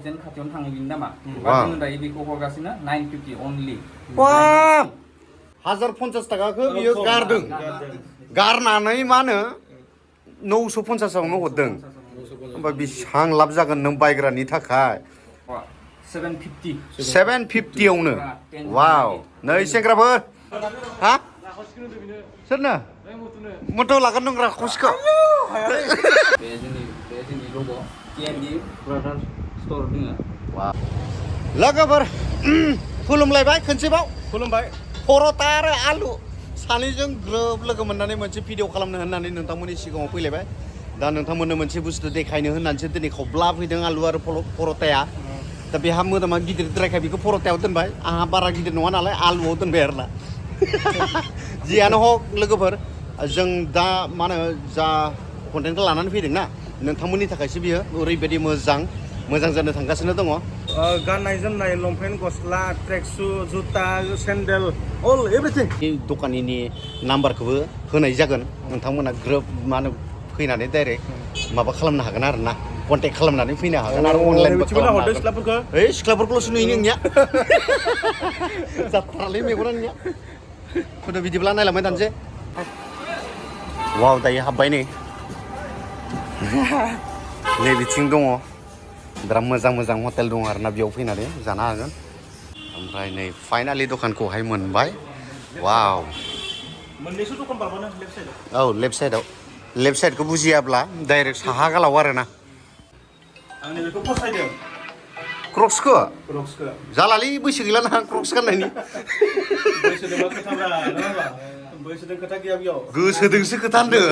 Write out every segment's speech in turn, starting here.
Legend खाथियावनो थाङो बिनि दामा जोङो दायो बेखौ हरगासिनो 950 अनलि वाव 1050 थाखाखौ बियो गारदों गारनानै मा होनो 950आवनो हरदों होमबा बेसेबां लाब जागोन नों बायग्रानि थाखाय 750 आवनो वाव नै सेंग्राफोर हा सोरनो मथ' लागोन नों राखसखौ बे जोंनि लग' TND ब्रादार्स स्ट'र दोङो लोगोफोर खुलुमलायबाय खनसेबाव खुलुमबाय पर'था आरो आलु सानैजों ग्रोब लोगो मोननानै मोनसे भिडिअ खालामनो होननानै नोंथांमोननि सिगाङाव फैलायबाय दा नोंथांमोननो मोनसे बुस्थु देखायनो होननानैसो दिनै खब्ला फैदों आलु आरो पर'थाया दा बेहा मोदोमा गिदिरद्रायखाय बेखौ पर'थायाव दोनबाय आंहा बारा गिदिर नङा नालाय आलुआव दोनबाय आरोना जियानो हक लोगोफोर जों दा मा होनो जा कन्टेन्टखौ लानानै फैदों ना नोंथांमोननि थाखायसो बियो ओरैबायदि मोजां जानो थांगासिनो दङ गाननाय जोमनाय लंपेन्ट गस्ला ट्रेकसु जुता सेन्डेल अल एभ्रिथिं बे दखानिनि नाम्बारखौबो होनाय जागोन नोंथांमोना ग्रोब मा होनो फैनानै डाइरेक्ट माबा खालामनो हागोन आरो ना कन्टेक्ट खालामनानै फैनो हागोन आरो अनलाइनबो खालामनो हागोन सिख्लाफोरखौल'सो नुयो नोंनिया जाथ्रालै मेगना नोंनिया खिन्थु बिदिब्ला नायलांबाय थानोसै वाव दायो हाबबाय नै नै बिथिं दङ बिराद मोजां हटेल दङ आरोना बेयाव फैनानै जानो हागोन ओमफ्राय नै फाइनालि दखानखौहाय मोनबाय वाव मोननैसो दखान बारबानो लेफ्ट साइडआव औ लेफ्ट साइडखौ बुजियाब्ला डाइरेक्ट साहा गालाव आरोना आंनि बेखौ फसायदों क्रक्सखौ क्रक्सखौ जालालै बैसो गैला ना क्रक्स गाननायनि बैसोदोंबा खोथाब्रा नङा होमबा बैसोदों खोथा गैया बेयाव गोसोदोंसो खोथा होनदों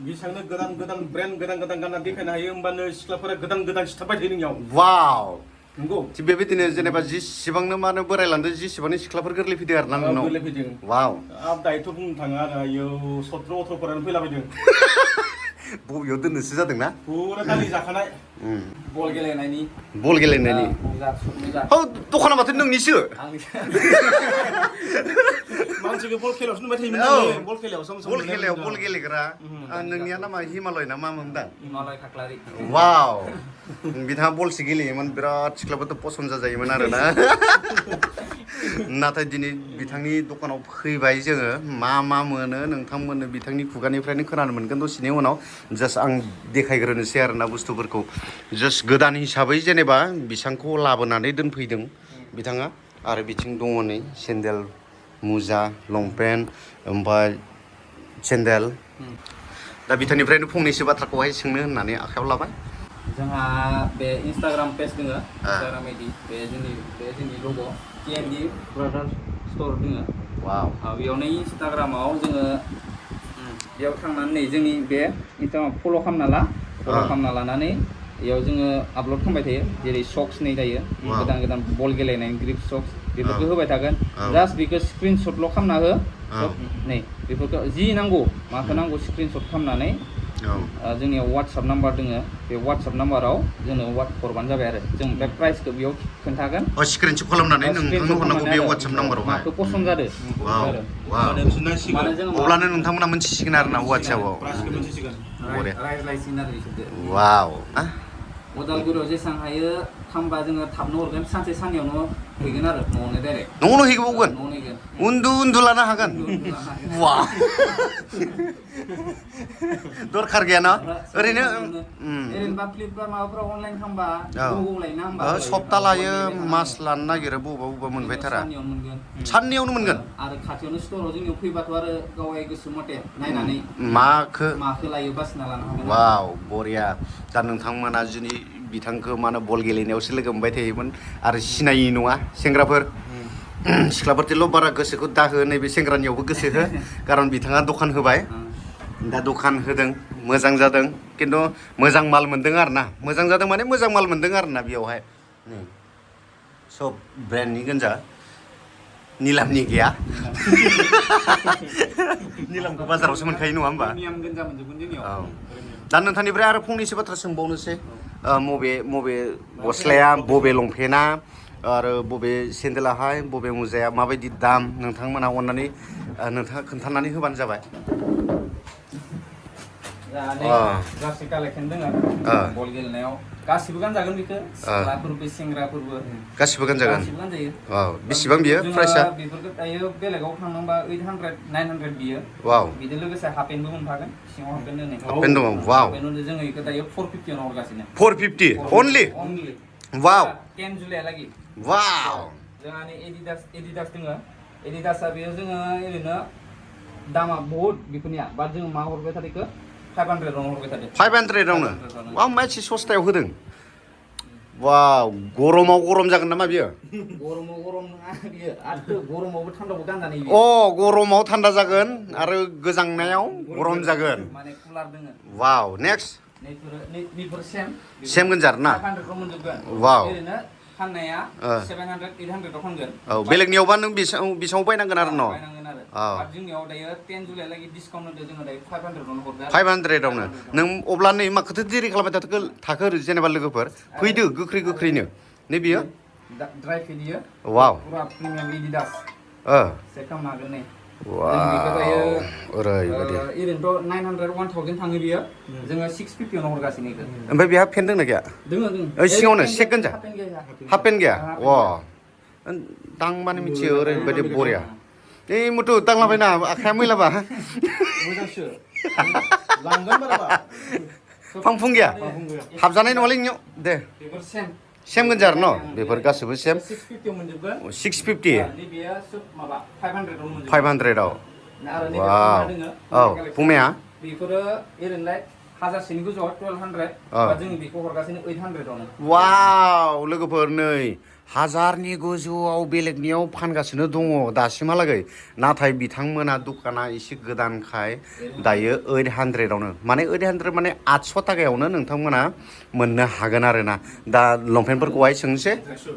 बिसांनो गोदान ब्रेन्ड गोदान गानना देखायनो हायो होमबानो सिख्लाफोरा गोदान सिथाबबाय थायो नोंनियाव वाव नंगौ थिग बेबायदिनो जेनेबा जिसिबांनो मा होनो बोरायलांदो जिसिबांनो सिख्लाफोर गोरलै फैदों आरो ना नोंनाव गोरलै फैदों वाव दायोथ' बुंनो थाङा आरो आयौ 17-18 फैलाबायदों बबेयाव दोननोसो जादोंना फुरा दालि जाखानाय बल गेलेनायनि औ दखाना माथो नोंनिसो मानसिखौ बल खेलायावसो नुबाय थायोमोन नालाय बल खेलायाव सम बल गेलेग्रा नोंनिया नामा हिमालय ना मा मोनदां हिमालय खाख्लारि वाव बिथाङा बलसो गेलेयोमोन बिराद सिख्लाफोरथ' पसन्द जाजायोमोन आरोना नाथाय दिनै बिथांनि दखानाव फैबाय जोङो मा मोनो नोंथांमोननो बिथांनि खुगानिफ्रायनो खोनानो मोनगोन दसेनि उनाव जास्ट आं देखायग्रोनोसै आरोना बुस्थुफोरखौ जास्ट गोदान हिसाबै जेनेबा बिसांखौ लाबोनानै दोनफैदों बिथाङा आरो बिथिं दङ नै सेन्देल मुजा लंपेन्ट ओमफ्राय सेन्देल दा बिथांनिफ्रायनो फंनैसो बाथ्राखौहाय सोंनो होननानै आखायाव लाबाय जोंहा बे इन्सटाग्राम पेज दोङो इन्सटाग्राम आइडि बे जोंनि लग' TND ब्रादार्स स्ट'र दोङो वाव बेयावनो इन्सटाग्रामाव जोङो बेयाव थांनानै जोंनि बे इन्सटाग्राम फल' खालामना लानानै बेयाव जोङो आपल'ड खालामबाय थायो जेरै सक्स नै दायो गोदान बल गेलेनायनि ग्रिप सक्स बेफोरखौ होबाय थागोन जास्ट बेखौ स्क्रिनशटल' खालामना हो नै बेफोरखौ जि नांगौ माखौ नांगौ स्क्रिनशट खालामनानै जोंनियाव वाट्सएप नाम्बार दोङो बे वाट्सएप नाम्बाराव जोंनो हरबानो जाबाय आरो जों बे प्राइसखौ बेयाव खोन्थागोन स्क्रिनशट खालामनानै नोंथांनो हरनांगौ बे वाट्सएप नाम्बारावहाय माखौ पसन्द जादों अब्लानो नोंथांमोना मोनथिसिगोन आरो ना वाट्सएपआव रायज्लायसिगोन आरो बिसोरजों वाव उदालगुरियाव जेसां हायो खामबा जोङो थाबनो हरगोन सानसे साननैयावनो हैगोन आरो न'आवनो डाइरेक्ट न'आवनो हैबावगोन उन्दु लानो हागोन वा दरखार गैयाना ओरैनोबा फ्लिपकार्ट माबाफोराव अनलाइन खालामबा गोबाव लायोना होमबा सप्ता लायो मास लानो नागिरो बबेबा मोनबायथारा साननैयावनो मोनगोन आरो खाथियावनो स्ट'राव जोंनियाव फैबाथ' आरो गावनि गोसो मथे नायनानै माखो लायो बासिना लानो हागोन वाव बरिया दा नोंथांमोना जुदि बिथांखौ मा होनो बल गेलेनायावसो लोगो मोनबाय थायोमोन आरो सिनायि नङा सेंग्राफोर सिख्लाफोरजोंल' बारा गोसोखौ दाहो नैबे सेंग्रानियावबो गोसो हो खारन बिथाङा दखान होबाय दा दखान होदों मोजां जादों खिन्थु मोजां माल मोनदों आरो ना मोजां जादों माने मोजां माल मोनदों आरो ना बेयावहाय सब ब्रेन्डनि गोजा निलामनि गैया निलामखौ बाजारावसो मोनखायो नङा होमबा दा नोंथांनिफ्राय आरो फंनैसो बाथ्रा सोंबावनोसै मबे गस्लाया बबे लंपेन्टआ आरो बबे सेन्देलाहाय बबे मुजाया माबायदि दाम नोंथांमोना अननानै नोंथाङा खोन्थानानै होबानो जाबाय जार्सि कालेक्सन दोङो बल गेलेनायाव गासिबो गानजागोन बेखौ सिख्लाफोरबो सेंग्राफोरबो गासिबो गानजागोन गासिबो गानजायो वाव बेसेबां बियो जोङो प्राइसआ बेफोरखौ दायो बेलेगाव थांनांबा 800 900 बियो वाव बिजों लोगोसे हाफ पेन्टबो मोनफागोन सिङाव हाफ पेन्ट होनाय हाफ पेन्ट दङ वाव हाफ पेन्ट जोङो बेखौ दायो 450 आवनो हरगासिनो 450 only only वाव 10 जुलाइहालागै वाव जोंहा नै एडिडास दङ एडिडासआ बेयो जोङो ओरैनो दामा बहुत बेफोरनिया बाट जोङो मा हरबाय थादों 500 आवनो हरबाय थादों 500 आवनो वाव मानसि सस्तायाव होदों वाव गरमाव गरम जागोन नामा बियो गरमाव गरम नङा बियो आरो गरमावबो थान्दाबो गानजानाय अ गरमाव थान्दा जागोन आरो गोजांनायाव गरम जागोन माने कुलार दोङो वाव नेक्स्ट नैफोर सेम गोनजार ना 500 आव मोनजोबगोन वाव ओरैनो फाननाया 700 800 आव फानगोन औ बेलेगनियावबा नों बेसाङाव बायनांगोन आरो न' बायनांगोन आरो आरो जोंनियाव दायो 10 जुलाइहालागै डिसकाउन्ट होदो जोङो दायो 500 आवनो हरदो 500 आवनो नों अब्ला नै माखौथो देरि खालामबाय थाखो जेनेबा लोगोफोर फैदो गोख्रैनो नै बियो ड्राइ फिट इयो वाव पुरा प्रिमियाम एडिडास चेक खालामनो हागोन नै वाव ओरैबायदि ओरैनोथ' 900 1000 थाङो बियो जोङो 650 आवनो हरगासिनो इखो ओमफ्राय बेहा फेन दंना गैया दोङो सिङावनो सेकेन्ड जा हाफ पेन्ट गैया अ दांबानो मिथियो ओरैबायदि बरिया ए मथु दांलाबायना आखाया मैलाबा मोजांसो लांगोन बाराबा फांफुं गैया हाबजानाय नङालै नोंनियाव दे बेफोर सेम गोनजार न बेफोर गासैबो सेम 650 आव मोनजोबगोन 650 नैबेया सब माबा 500 आव मोनजोबगोन 500 आव आरो नैबे वाव दोङो औ पुमाया बेफोरो ओरैनोलाय 1000 गोजौआव 1200 बा जों बेखौ हरगासिनो 800 आवनो वाव लोगोफोर नै 1000नि गोजौआव बेलेगनियाव फानगासिनो दङ दासिमहालागै नाथाय बिथांमोना दखाना एसे गोदानखाय दायो 800 आवनो माने 800 माने 800 थाखायावनो नोंथांमोना मोननो हागोन आरोना दा लंपेन्टफोरखौहाय सोंसै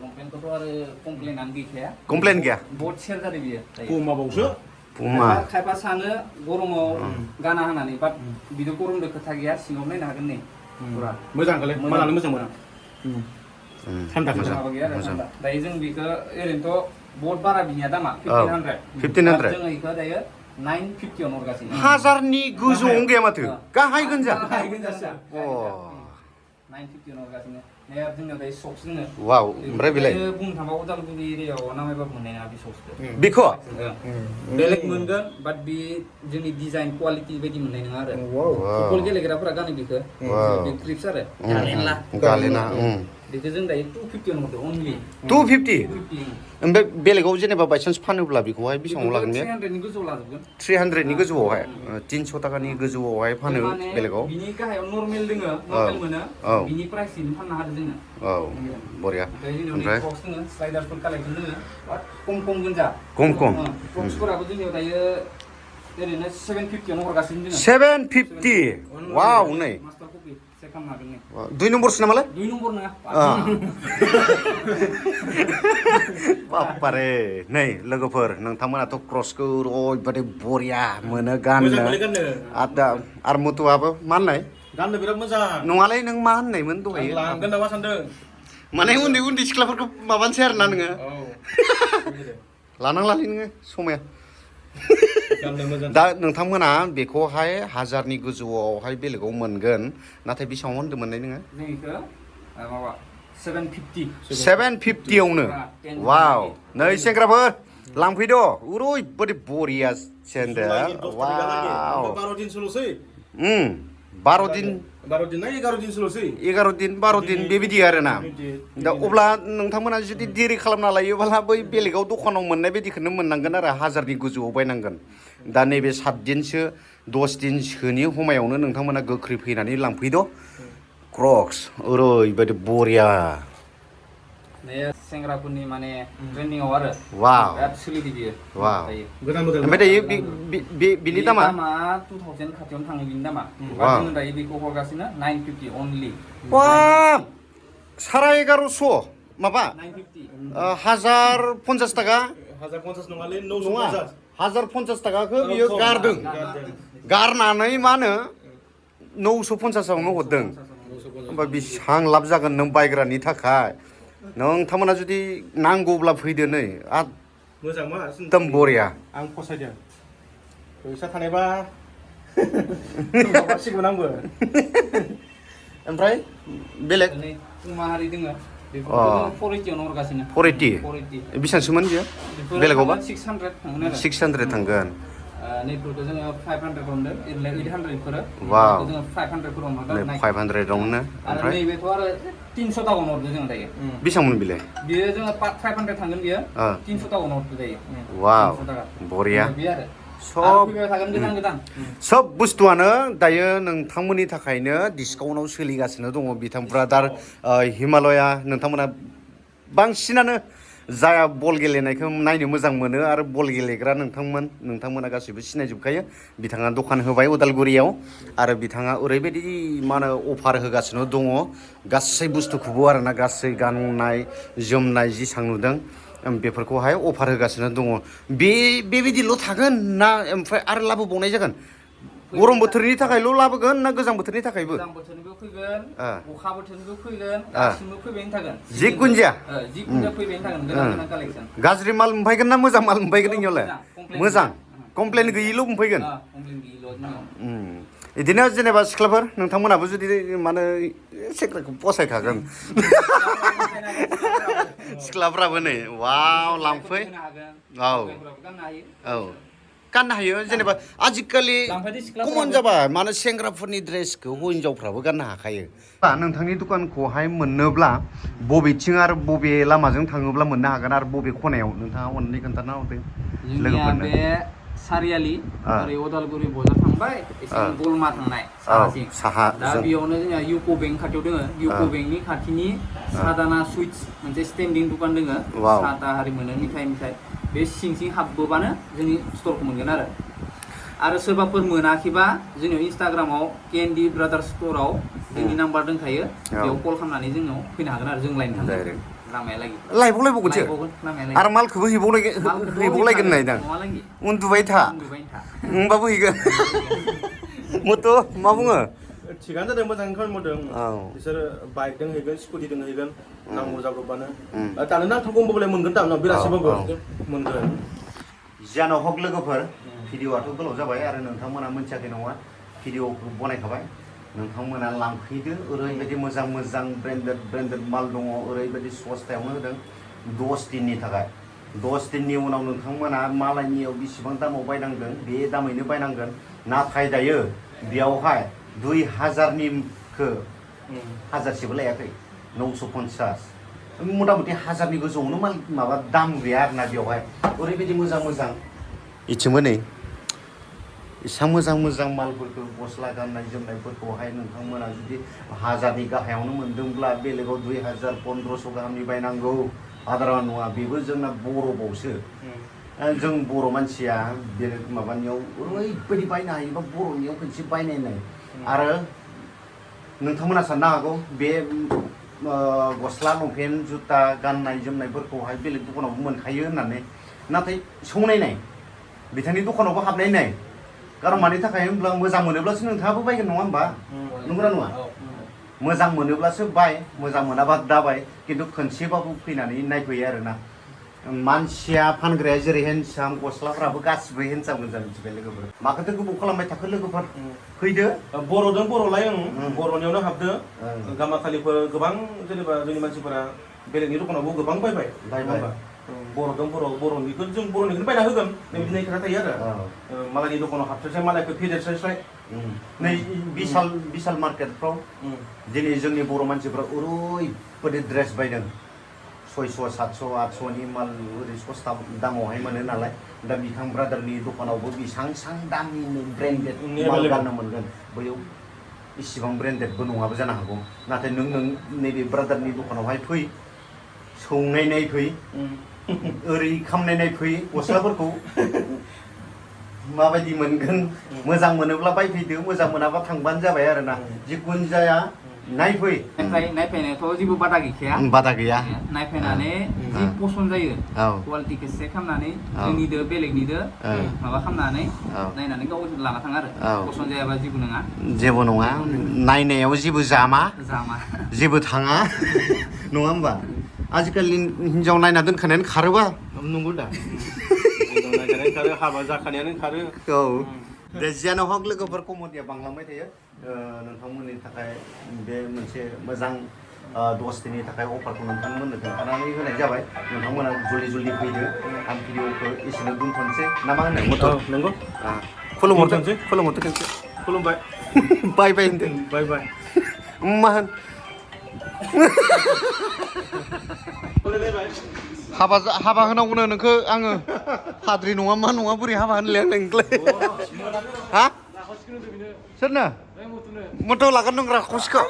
लंपेन्टखौथ' आरो कमप्लेनानो गैखाया कमप्लेन गैया बहुत सेल जादों बियो पुमाबावसो पुमा खायफा सानो गरमाव गाना होनानै बाट बिदि गरमजों खोथा गैया सिङाव नायनो हागोन नै पुरा मोजांखौलै मालानो मोजां मोना थान्दा माबा गैया आरो थान्दा दायो जों बेखौ ओरैनोथ' बहुत बारा बिनिया दामा 1500 1500 जोङो बेखौ दायो 950 आवनो हरगासिनो 1000नि गोजौआवनो गैया माथो गाहाय गोनजा गाहाय गोनजासो अ 950 आवनो हरगासिनो नै जोंनियाव दायो सक्स दोङो वाव ओमफ्राय बेलाय बुंनो थांबा उदालगुरि एरियायाव नामायबाबो मोननाय नङा बे सक्सखौ बेखौ बेलेग मोनगोन बाट बे जोंनि डिजाइन क्वालिटि बायदि मोननाय नङा आरो फुटबल गेलेग्राफोरा गानो बेखौ बे क्लिप्स आरो गालेना बेखौ जों दायो 250 आवनो हरदों अनलि 250 ओमफ्राय बेलेगाव जेनेबा बायसान्स फानोब्ला बेखौहाय बेसेबाङाव लागोन बे 300 नि गोजौआव लाजोबगोन 300 नि गोजौआवहाय 300 टाकानि गोजौआवहाय फानो बेलेगाव बिनि गाहायाव नर्मेल दोङो नर्मेल मोनो बिनि प्राइसनि फाननो हादों जोङो औ बरिया ओमफ्राय बक्स दोङो स्लाइडारफोर कालेक्सन दोङो खम गोनजा खम बक्सफोराबो जोंनियाव दायो ओरैनो 750 आवनो हरगासिनो दोङो 750 वाव नै मास्टार कपि चेक खालामनो हागोन नै 2 नम्बरसो नामालाय 2 नम्बर नङा बापारे नै लोगोफोर नोंथांमोनाथ' क्रसखौ ओरैबायदि बरिया मोनो गाननो आरो मुथुआबो मा होननाय गाननो बिराद मोजां नङालै नों मा होननायमोन दहाय लांगोन नामा सानदों माने उन्दै सिख्लाफोरखौ माबानोसै आरोना नोङो लानांलालै नोङो समाया दा नोंथांमोना बेखौहाय 1000नि गोजौआवहाय बेलेगाव मोनगोन नाथाय बेसेबां होनदोंमोनलाय नोङो जोंनिखौ माबा 750 आवनो वाव नै सेंग्राफोर लांफैद' ओरैबायदि बरिया सेन्देल वाव 12 दिनसोल'सै 12 दिन 12 दिन ना 11 दिनसोल'सै 11 दिन 12 दिन बेबायदि आरोना दा अब्ला नोंथांमोना जुदि देरि खालामना लायोब्ला बै बेलेगाव दखानाव मोननाय बायदिखौनो मोननांगोन आरो 1000नि गोजौआव बायनांगोन दा नैबे 7 दिनसो 10 दिनसोनि समायावनो नोंथांमोना गोख्रै फैनानै लांफैद' क्रक्स ओरैबायदि बरिया सेंग्राफोरनि माने ट्रेन्डिंआव आरो वाव बिराद सोलिदो बियो वाव गोदान मडेल ओमफ्राय दायो बिनि दामा 2000 खाथियावनो थाङो बिनि दामा वाव जोङो दायो बेखौ हरगासिनो 950 अनलि वाव 1150 माबा 950 1050 टाका 1050 नङालै नङा 950 1050 टाकाखौ बियो गारदों गारनानै मा होनो 950 आवनो हरदों होमबा बेसेबां लाब जागोन नों बायग्रानि थाखाय नोंथांमोना जुदि नांगौब्ला फैदो नै मोजां मा एकदम बरिया आं फसायदों फैसा थानायबा माबासिगौमोन आंबो ओमफ्राय बेलेग नै पुमा हारि दोङो अ। बेफोरखौ जों 480 आवनो हरगासिनो 480 480 बेसेबांसोमोन बियो बेफोरो बेलेगावबा 600 थांगोन आरो 600 थांगोन नैफोरखौ जोङो 500 हमदों 800 फोरो वाव जोङो 500 फोराव हरदों नै 500 दंनो आरो ओमफ्राय नैबेथ' आरो 300 टाकावनो हरदों जोङो दायो बेसेबांमोन बिलाय बियो जोङो 500 थांगोन बियो ओ 300 टाकावनो हरदों दायो वाव 300 टाका बरिया बे आरो सब फैबाय थागोन गोदान गोदान सब बुस्थुआनो दायो नोंथांमोननि थाखायनो डिसकाउन्टआव सोलिगासिनो दङ बिथां ब्रादार हिमालया नोंथांमोना बांसिनानो जाया बल गेलेनायखौ नायनो मोजां मोनो आरो बल गेलेग्रा नोंथांमोना गासैबो सिनायजोबखायो बिथाङा दखान होबाय उदालगुरियाव आरो बिथाङा ओरैबायदि मा होनो अफार होगासिनो दङ गासै बुस्थुखौबो आरोना गासै गाननाय जोमनाय जिसां नुदों बेफोरखौहाय अफार होगासिनो दङ बेबायदिल' थागोन ना ओमफ्राय आरो लाबोबावनाय जागोन गरम बोथोरनि थाखायल' लाबोगोन ना गोजां बोथोरनि थाखायबो गोजां बोथोरनिबो फैगोन अखा बोथोरनिबो फैगोन आ। दासिमबो फैबायानो थागोन जिखुनु जाया जिखुनु जाया फैबायानो थागोन गोदान गोदान कालेक्सन गाज्रि माल मोनफैगोन ना मोजां माल मोनफैगोन इनियावलाय मोजां कमप्लेन गैयिल' मोनफैगोन कमप्लेन गैयिल' जोंनाव बिदिनो जेनेबा सिख्लाफोर नोंथांमोनाबो जुदि माने सेंग्राखौ फसायखागोन सिख्लाफ्राबो नै वाव लांफै औ औ गाननो हायो जेनेबा आजिखालि कमन जाबाय माने सेंग्राफोरनि ड्रेसखौ हिनजावफ्राबो गाननो हाखायो नोंथांनि दखानखौहाय मोननोब्ला बबेथिं आरो बबे लामाजों थाङोब्ला मोननो हागोन आरो बबे खनायाव नोंथाङा अननानै खोन्थाना हरदो जोंनिया बे सारियालि ओरै उदालगुरि बजार थांबाय एसे गलमा थांनाय साहाथिं साहा दा बेयावनो जोंहा इउक' बेंक खाथियाव दोङो इउक' बेंकनि खाथिनि सादाना सुइट्स मोनसे स्टेन्डिं दखान दोङो साहा ताहा हारि मोनो मिथाइ बे सिं हाबबोबानो जोंनि स्टरखौ मोनगोन आरो सोरबाफोर मोनाखैबा जोंनियाव इन्सटाग्रामाव केन्डि ब्रादार स्टराव जोंनि नाम्बार दंखायो बेयाव कल खालामनानै जोंनाव फैनो हागोन आरो जों लायनो थांगोन लामायालागि लायबावलायबावगोनसो आरो मालखौबो हैबावलायगोन नायदां उन्दुबाय था होमबाबो हैगोन मथ' मा बुङो थिगानो जादों मोजां खामानि मावदों बिसोरो बाइकजों हैगोन स्कुटिजों हैगोन नांगौ जाब्रबानो दानो नांथारगौ होनबालाय मोनगोन दां बेलासिबाबो मोनगोन जियानो हक लोगोफोर भिडिअ'आथ' गोलाव जाबाय आरो नोंथांमोना मोनथियाखै नङा भिडिअ'खौ बनायखाबाय नोंथांमोना लांफैदो ओरैबायदि मोजां ब्रेन्डेड माल दङ ओरैबायदि सस्तायावनो होदों 10 दिननि थाखाय 10 दिननि उनाव नोंथांमोना मालायनियाव बेसेबां दामाव बायनांगोन बे दामैनो बायनांगोन नाथाय दायो बेयावहाय 2000निखौ हाजारसेबो लायाखै 950 मथा मथि 1000नि गोजौआवनो माबा दाम गैया आरोना बेवहाय ओरैबायदि मोजां इथिंबो नै इसां मोजां मालफोरखौ गस्ला गाननाय जोमनायफोरखौहाय नोंथांमोना जुदि 1000नि गाहायावनो मोनदोंब्ला बेलेगाव 2000 1500 गाहामनि बायनांगौ आदारा नङा बेबो जोंना बर'बावसो जों बर' मानसिया बेलेग माबानियाव ओरैबायदि बायनो हायोबा बर'नियाव खनसे बायनाय आरो नोंथांमोना साननो हागौ बे गस्ला लंपेन्ट जुता गाननाय जोमनायफोरखौहाय बेलेग दखानावबो मोनखायो होननानै नाथाय सौनायनाय बिथांनि दखानावबो हाबनाय नाय खारन मानि थाखाय होनब्ला मोजां मोनोब्लासो नोंथाङाबो बायगोन नङा होमबा नंगौना नङा मोजां मोनोब्लासो बाय मोजां मोनाबा दाबाय खिन्थु खनसेबाबो फैनानै नायफैयो आरोना मानसिया फानग्राया जेरै हेन्डसाम गस्लाफ्राबो गासिबो हेन्डसाम मिथिबाय लोगोफोर माखौथो गोबाव खालामबाय थाखो लोगोफोर फैदो बर'जों बर'लाय बर'नियावनो हाबदो गामाखालिफोर गोबां जेनेबा जोंनि मानसिफोरा बेलेगनि दखानावबो गोबां बायबाय बर'जों बर'निखौ जों बर'निखौनो बायना होगोन बिदिनो खोथा थायो आरो मालायनि दखानाव हाबस्राय मालायखौ फेदेरस्राय नै बिशाल मार्केटफ्राव दिनै जोंनि बर' मानसिफ्रा ओरैबायदि ड्रेस बायदों 600 700 800नि माल ओरै सस्ता दामावहाय मोनो नालाय दा बिथां ब्रादारनि दखानावबो बेसां दामनि ब्रेन्डेड माल गाननो मोनगोन बैयाव इसिबां ब्रेन्डेडबो नङाबो जानो हागौ नाथाय नों नैबे ब्रादारनि दखानावहाय फै सौनाय फै ओरै खामनाय फै गस्लाफोरखौ माबायदि मोनगोन मोजां मोनोब्ला बायफैदो मोजां मोनाबा थांबानो जाबाय आरोना जिखुनु जाया नायफै नायफैनायाथ' जेबो बादा गैखाया बादा गैया नायफैनानै जि पसन्द जायो कुवालिटिखौ चेक खालामनानै जोंनिदो बेलेगनिदो माबा खालामनानै नायनानै गाव लाना थाङो आरो पसन्द जायाबा जेबो नङा नायनायाव जेबो जामा जेबो थाङा नङा होमबा आजिखालि हिन्जाव नायना दोनखानायानो खारोबा नंगौ दा हाबा जाखानायानो खारो औ दे जियानो हक लोगोफोर कमेडिया बांलांबाय थायो नोंथांमोननि थाखाय बे मोनसे मोजां दस्तिनि थाखाय अफारखौ नोंथांमोननो खोन्थानानै होनाय जाबाय नोंथांमोना जल्दि फैदो आं भिडिअखौ एसेनो दोनथ'नोसै ना मा होनो नंगौ खुलुमहरथोंसै खुलुमबाय बाय बाय होनदों बाय बाय मा होन हाबा होनांगौनो नोंखौ आङो हाद्रि नङा मा नङा बोरै हाबा होनलाय आं नोंखौलाय हा सोरनो मथ' लागोन नों राखसखौ